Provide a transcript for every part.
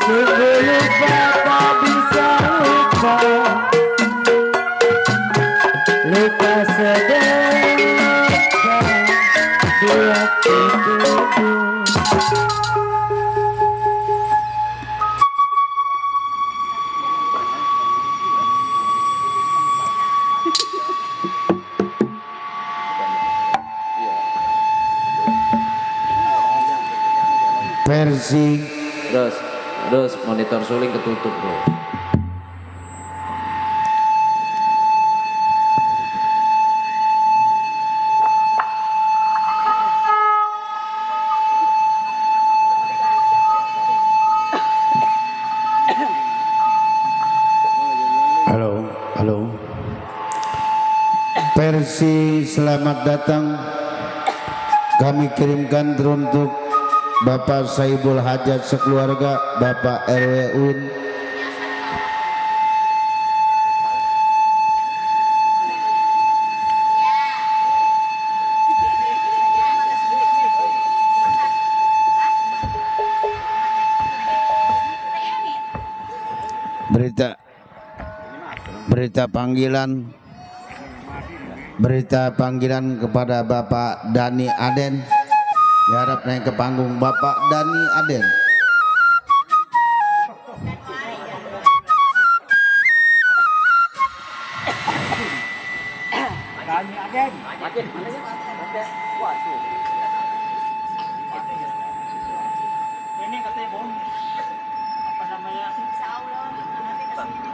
Sungguh lupa tak bisa lupa, luka sedang di hatiku. Versi terus monitor suling ketutup, bro. Halo. Versi selamat datang kami kirimkan teruntuk Bapak Saibul Hajat sekeluarga, Bapak RW UIN, berita panggilan kepada Bapak Dani Aden. Diharap naik ke panggung Bapak Dani Aden. Dani Aden. Ini katanya bom. Apa namanya? Insya Allah nanti kesini.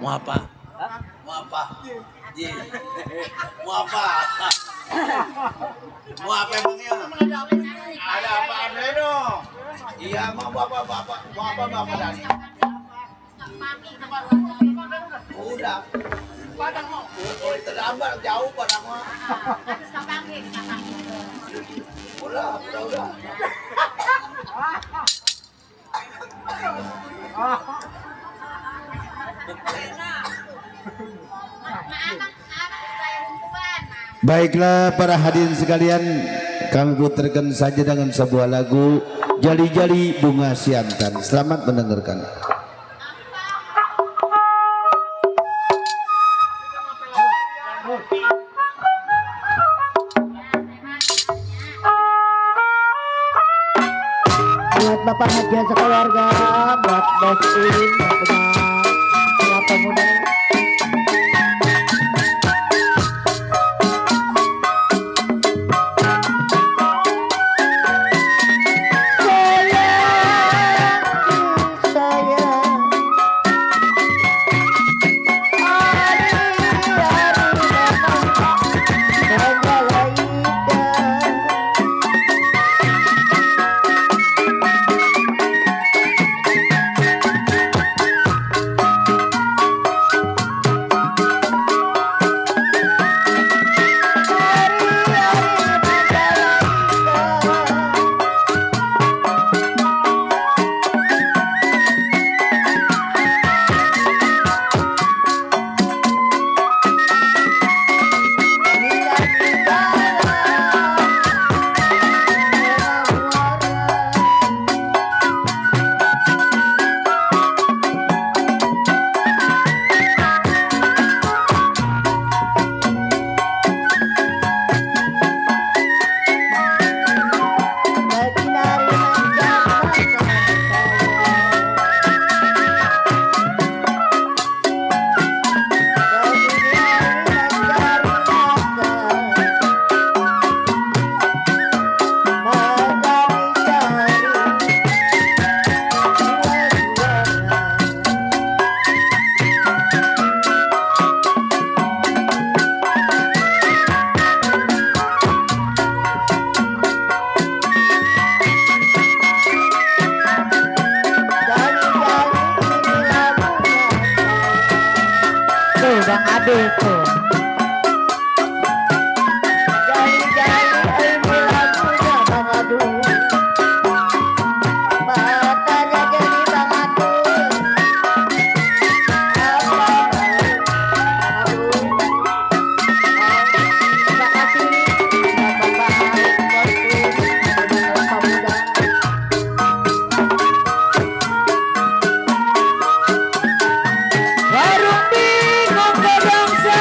Mau apa? Mau apa? Mau apa? Mau apa emangnya? Ada apaan Reno? Iya, mau apa Dani? Udah. Padang mau. Oh, terlambat jauh padang mah. Udah. Baiklah para hadirin sekalian, kami putarkan saja dengan sebuah lagu Jali-Jali Bunga Siantan. Selamat mendengarkan. Buat Bapak Haji sekeluarga, buat Bos Uin, buat pemuda. Deko. Jali-jali ini lagunya Bang Adul. Matanya jadi Bang Adul. Apa Bang Adul? Terima kasih Bapak Bosku Pemuda. Warung bingung ke bangsa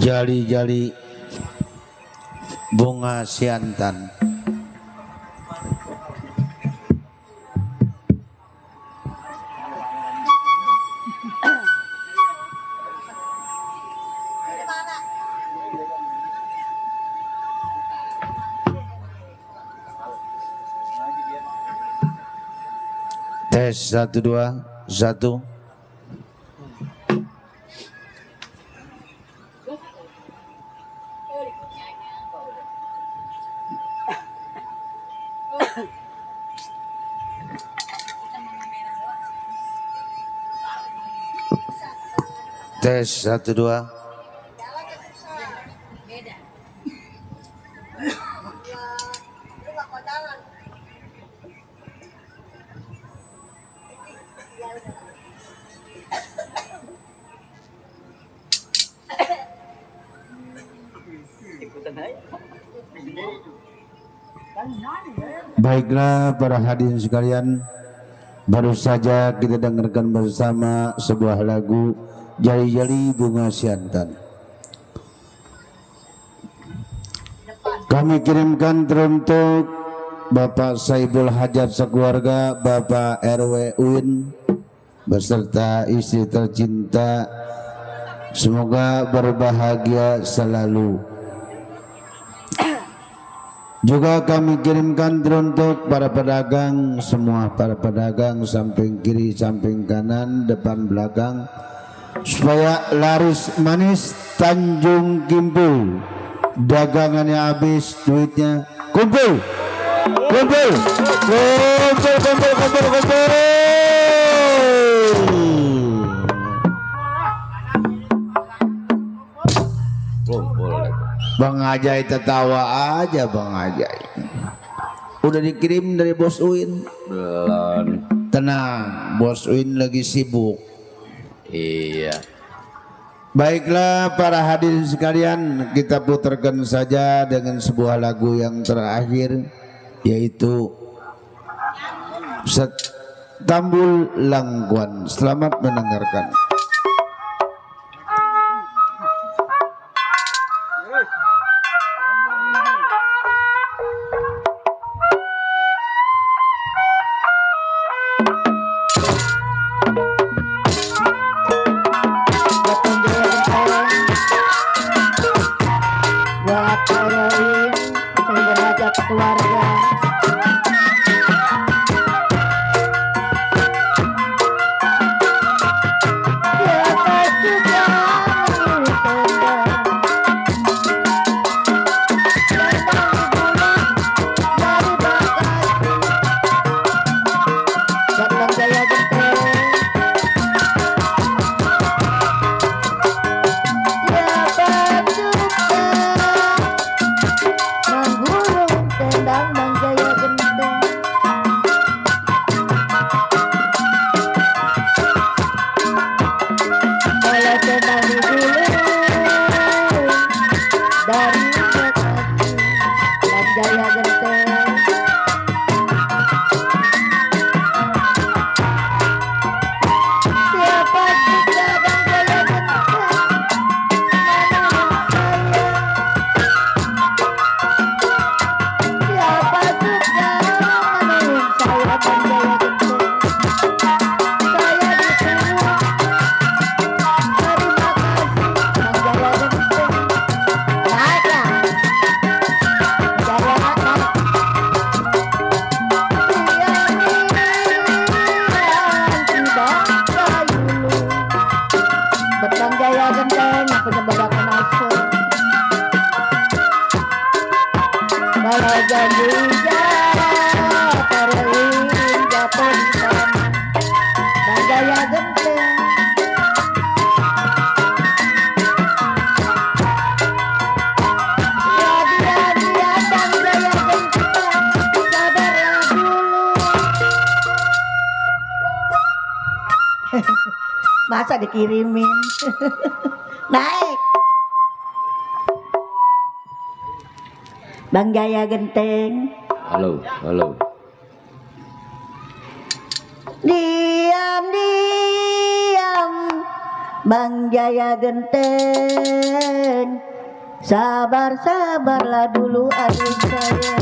Jali-jali bunga siantan. Tes 1 2 1. Tes 1 2. Baiklah para hadirin sekalian, baru saja kita dengarkan bersama sebuah lagu Jali-jali bunga siantan. Kami kirimkan teruntuk Bapak Saibul Hajat sekeluarga, Bapak RW Uin beserta istri tercinta, semoga berbahagia selalu. Juga kami kirimkan teruntuk para pedagang, semua para pedagang samping kiri, samping kanan, depan belakang, supaya laris manis Tanjung Kimpul, dagangannya habis, duitnya kumpul, kumpul, kumpul, kumpul, kumpul, kumpul. Bang Ajay tertawa aja Bang Ajay. Udah dikirim dari Bos Uin? Belum. Tenang, Bos Uin lagi sibuk. Iya. Baiklah para hadirin sekalian, kita putarkan saja dengan sebuah lagu yang terakhir, yaitu Tambul Langguan. Selamat mendengarkan. Masa dikirimin. Naik Bang Jaya Genteng. Halo, halo. Diam-diam Bang Jaya Genteng, sabar-sabarlah dulu adik saya.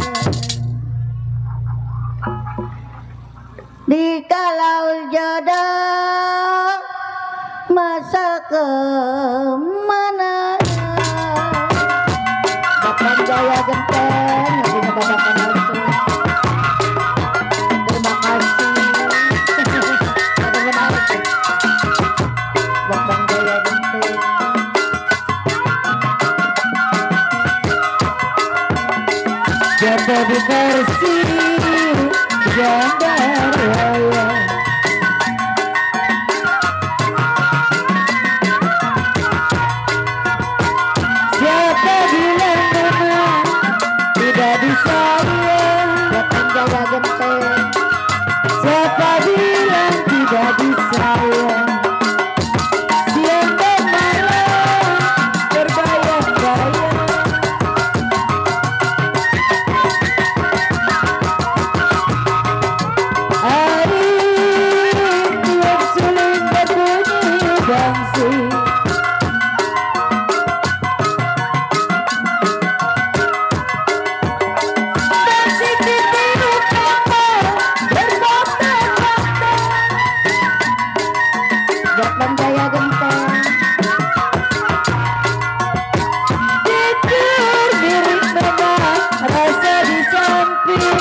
Di kalau jodoh masa kemana? Bang Jaya Genteng, lagi ngebabakan aku. Terima kasih. Benar-benar buat Bang Jaya Genteng. Janda di versi janda raya. Siapa bilang memang tidak disayang? Buat Bang Jaya Genteng. Siapa bilang tidak disayang? Siang dan malam berbayang-bayang. Hari tiup suling berbunyi bangsi. Bangsi ditiup kapal berbantang-bantang. Buat Bang Jaya Genteng. Tidur miring memang rasa di samping.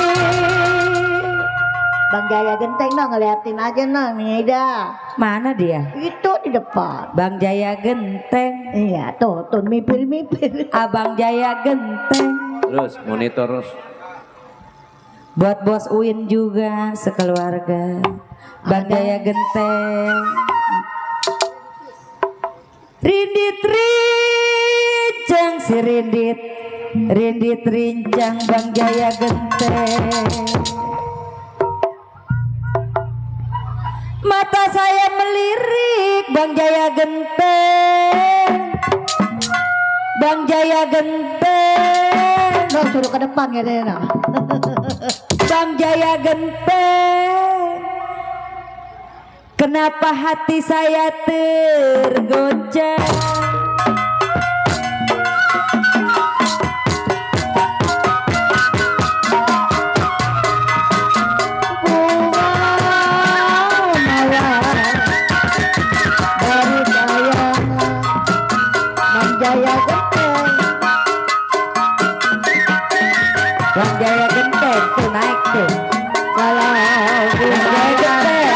Bang Jaya Genteng no ngeliatin aja no nih dah. Mana dia? Itu di depan. Bang Jaya Genteng. Iya tuh mipir-mipir. Abang Jaya Genteng. Terus monitor terus. Buat bos Uin juga sekeluarga. Bang Ada. Jaya Genteng. Rindit rincang si Rindit. Rindit rincang Bang Jaya Genteng. Mata saya melirik Bang Jaya Genteng. Bang Jaya Genteng. No suruh ke depan ya deh no. Bang Jaya Genteng. Kenapa hati saya tergoncang? Bang Jaya Genteng tuh naik tuh. Kalau Bang Jaya Genteng,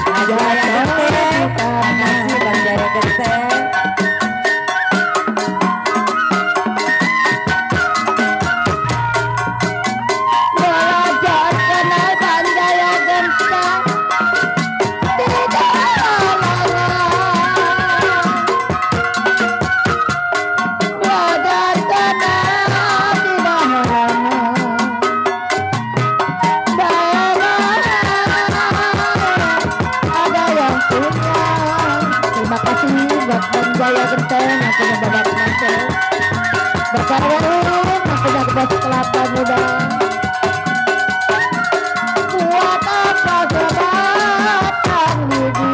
Bang Jaya Genteng. Makasih Bang Jaya Genteng. belajar kenal Bang Jaya Genteng. Tidak belajar kenal di mana-mana. Ada yang punya. Terima kasih buat Bang Jaya Genteng yang punya babak mantel. Berkarya yang punya gebas kelapa muda. Buat apa sebatang budi?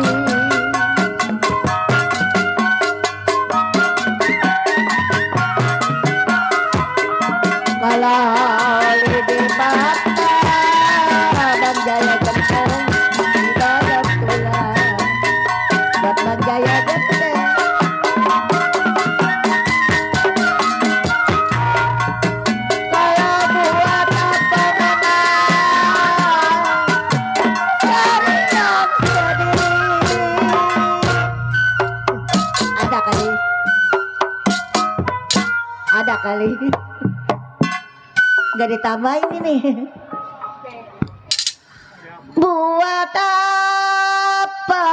Kalau lidi patah Bang Jaya Genteng di dalam tulang. Buat Bang Jaya Genteng. Kalau buat apa memang cari yang sedih. Ada kali. Ada kali. Gak ditambahin ini. Buat apa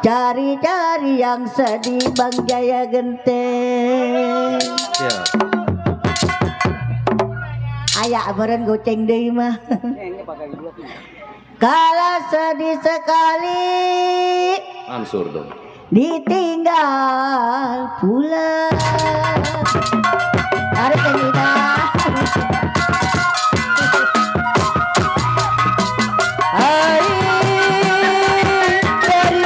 cari-cari yang sedih Bang Jaya Genteng. Ya. Ayak beren goceng deh mah. Kalau sedih sekali Ansur dong. ditinggal pulang. Tarik ke lidah. Hai dari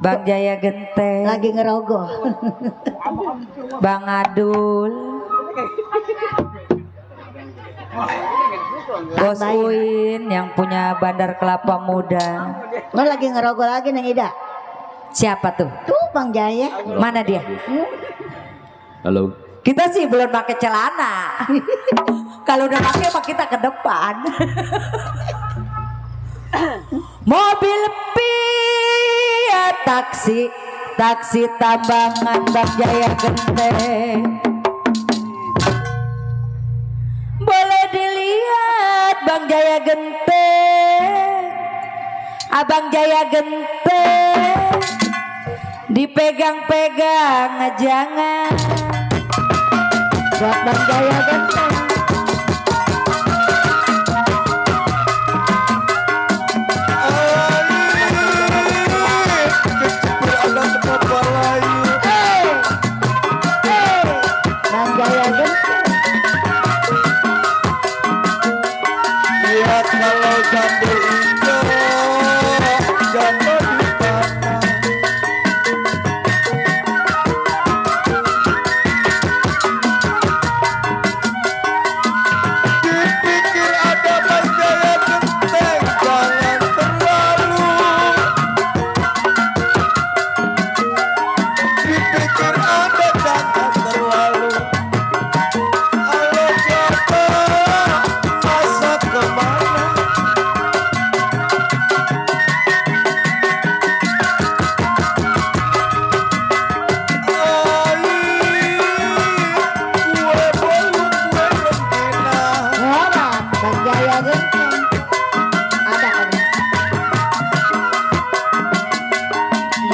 Bang Jaya Genteng, Lagi ngerogoh. Bang Adul, Bos Uin yang punya Bandar Kelapa Muda. Lo lagi ngerogoh lagi Neng Ida. Siapa tuh? Tuh Bang Jaya. Mana dia? Halo. Kita sih belum pakai celana. Kalau udah pakai mah kita ke depan. Mobil Pia taksi tambangan Bang Jaya Genteng. Boleh dilihat Bang Jaya Genteng, Abang Jaya Genteng, dipegang-pegang jangan. Buat Bang Jaya Genteng. Bang Jaya Genteng. Ya kalau janda hijau, janda di tanah. Dipikir ada Bang Jaya Genteng, jangan terlalu. Dipikir ada jangan terlalu. Ayo coba masa kemana? Kue bolu kue rengginang. Ngomong Bang Jaya Genteng. Ada kan?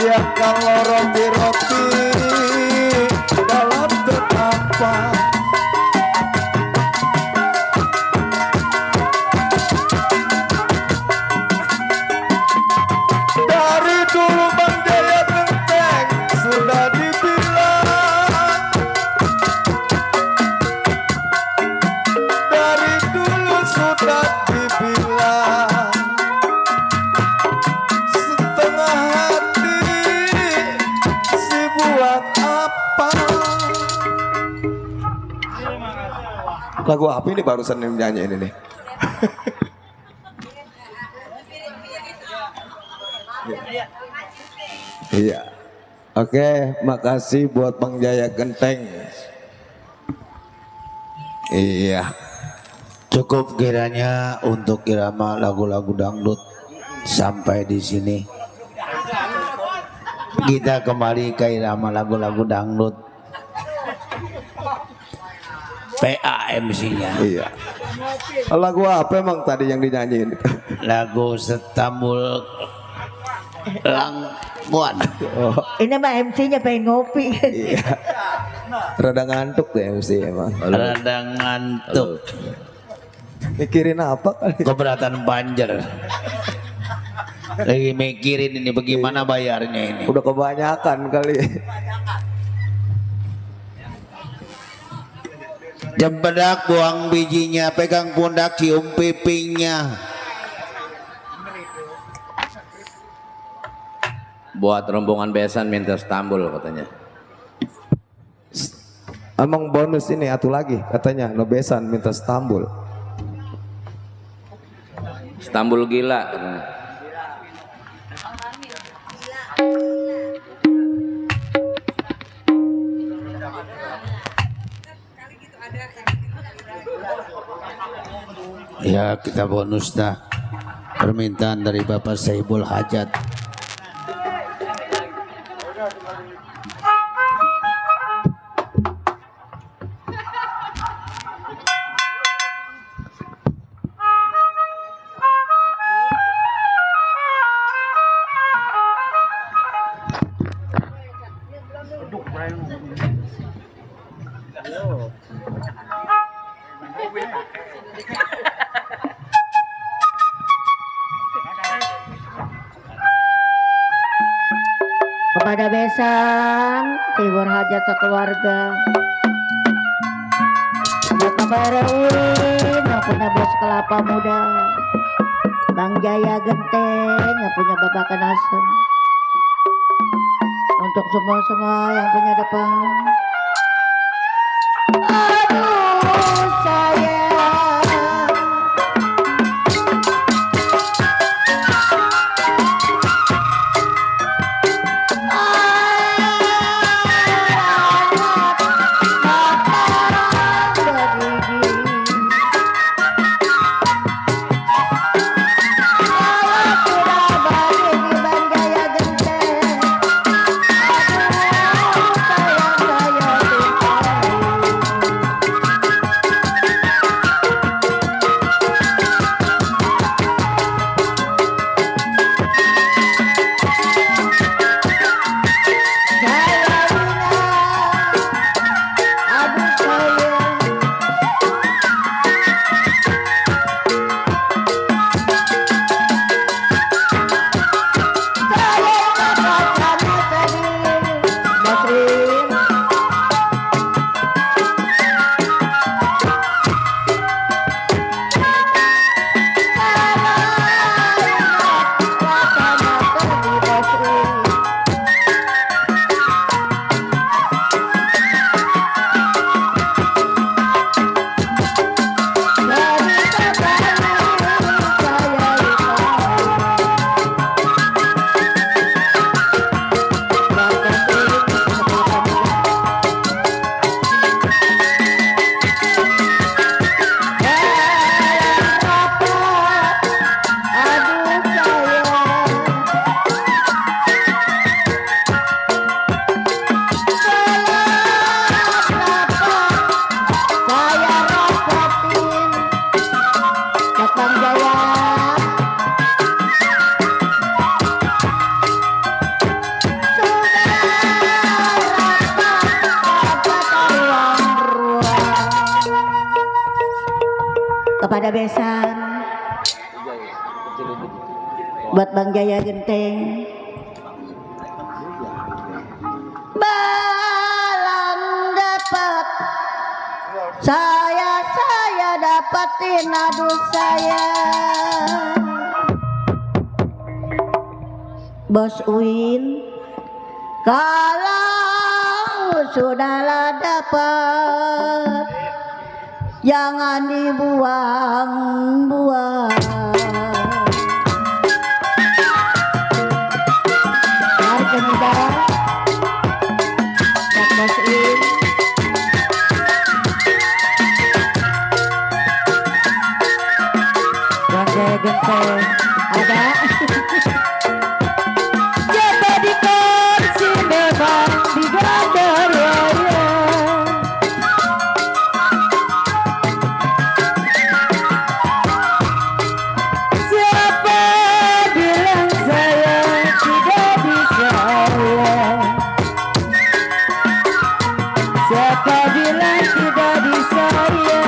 Ya kalau roti-roti dalam kenapa? Dari dulu Bang Jaya Genteng sudah dibilang. Dari dulu sudah dibilang. Setengah hati si buat apa? Lagu apa ini barusan yang nyanyi ini nih? Iya. Oke, makasih buat Bang Jaya Genteng. Iya. Cukup kiranya untuk irama lagu-lagu dangdut sampai di sini. Kita kembali ke irama lagu-lagu dangdut. PAMC-nya. Iya. Lagu apa emang tadi yang dinyanyiin? Lagu Setambul Langmuan. Oh, Ini mah MC-nya pengen ngopi. iya. Rada ngantuk deh MC emang. Rada ngantuk. Mikirin apa kali? Keberatan banjer. Lagi mikirin ini bagaimana bayarnya ini. Udah kebanyakan kali. Cempedak buang bijinya, pegang pundak cium pipinya. Buat rombongan besan minta Stambul katanya. Emang bonus ini atu lagi katanya nobesan minta Stambul. Stambul gila katanya. Ya kita bonus dah. Permintaan dari Bapak Saibul Hajat. Kepada besan hibur hajat sekeluarga. Buat Bapak Erwin yang punya Bos Kelapa Muda, Bang Jaya Genteng yang punya Bapak Kanasem, untuk semua yang punya depan. Aduh sayang, kepada besan buat Bang Jaya Genteng, balang dapat saya dapatin, aduh saya Bos Uin, kalau sudahlah dapat jangan dibuang-buang. Mari pemuda, Bang Bos Uin, Bang Jaya Genteng ada jatuh di kursi memang digandar raya. Siapa bilang saya tidak bisa ya? Siapa bilang tidak bisa ya?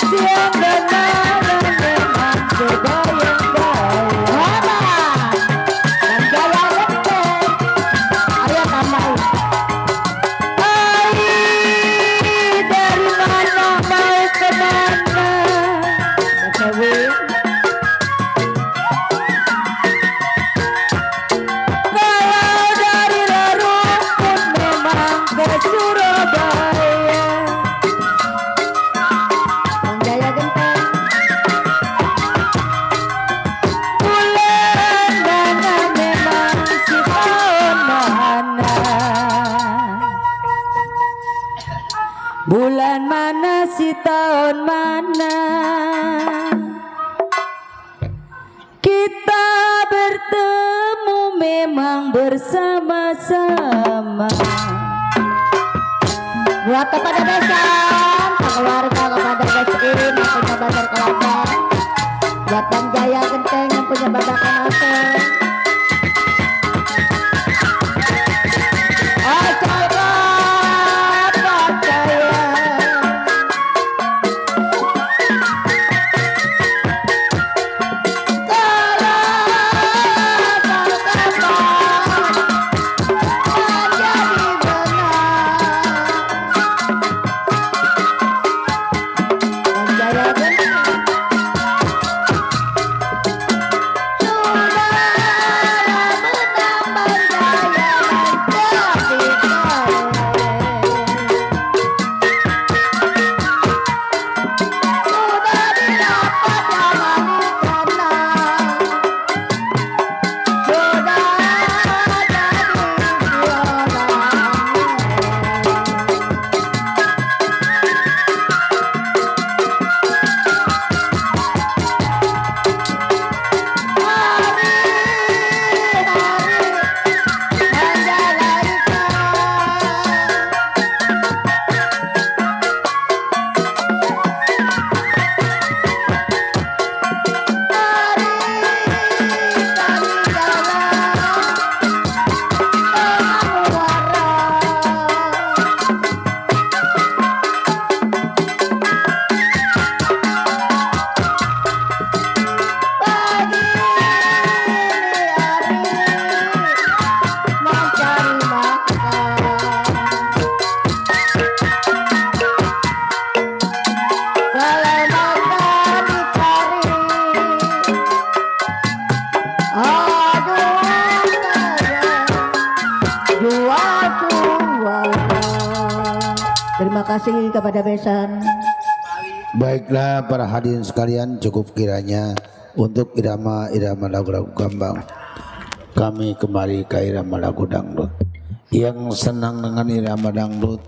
Siang dan malam memang terbayang-bayang. Bang Jaya Genteng, ayo tambahin. Ai, dari mana mau kemana? Bos Uin, Kalau dari Larumpun memang ke Surabaya. Bang Jaya Genteng, Bulan mana memang si tahun mana? Bulan mana si tahun mana? Kita bertemu memang bersama-sama. buat kepada besan, keluarga kepada Bos Uin yang punya Bandar Kelapa, buat Bang Jaya Genteng yang punya Babakan Hotel. Acara percaya Sudah kasih kepada besan. Baiklah para hadirin sekalian, cukup kiranya untuk irama-irama lagu-lagu gambang. Kami kembali ke irama lagu dangdut. Yang senang dengan irama dangdut